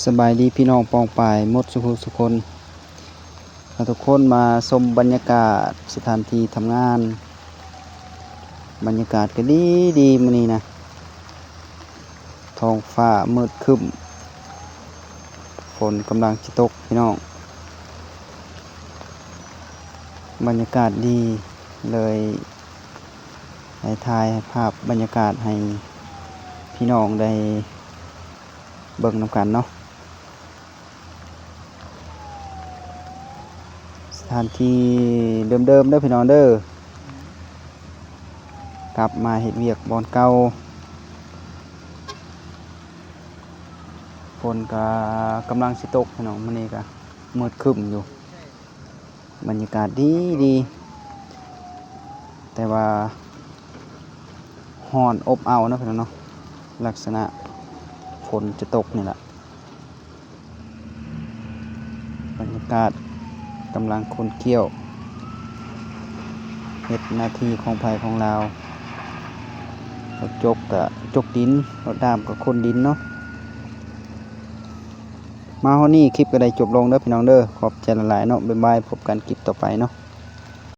ສະບາຍດີພີ່ນ້ອງປ້ອງປາຍໝົດສູ່ຜູ້ສູ່ຄົນ ພາທຸກຄົນມາຊົມບັນຍາກາດສະຖານທີ່ທຳງານ. ບັນຍາກາດກໍດີດີມື້ນີ້ນະ ທ້ອງຟ້າມືດຄຶ້ມ ຝົນກຳລັງຊິຕົກພີ່ນ້ອງ. ບັນຍາກາດດີ ເລີຍໃຫ້ຖ່າຍພາບບັນຍາກາດໃຫ້ພີ່ນ້ອງໄດ້ເບິ່ງນຳກັນເນາະ. ສະຖານທີ່ເດີມໆເດີພີ່ນ້ອງເດີ ກັບມາເຮັດວຽກບ່ອນເກົ່າ. ຝົນກະກຳລັງຊິຕົກພີ່ນ້ອງ ມື້ນີ້ກະມືດຄຶ້ມຢູ່. ບັນຍາກາດດີດີ ແຕ່ວ່າຮ້ອນອົບເອົາເນາະພີ່ນ້ອງເນາະ ລັກສະນະຝົນຈະຕົກນີ້ລະ. ບັນຍາກາດກຳລັງຂົນຂ້ຽວ ເຮັດໜ້າທີ່ຂອງໃຜຂອງລາວ ລົດຈົກກະຈົກດິນ ລົດດ້າມກະຂົນດິນເນາະ. ມາຮອດນີ້ຄລິບກໍໄດ້ຈົບລົງເດີພີ່ນ້ອງເດີ ຂອບໃຈຫຼາຍໆເນາະ ບາຍບາຍ ພົບກັນຄລິບຕໍ່ໄປເນາະ.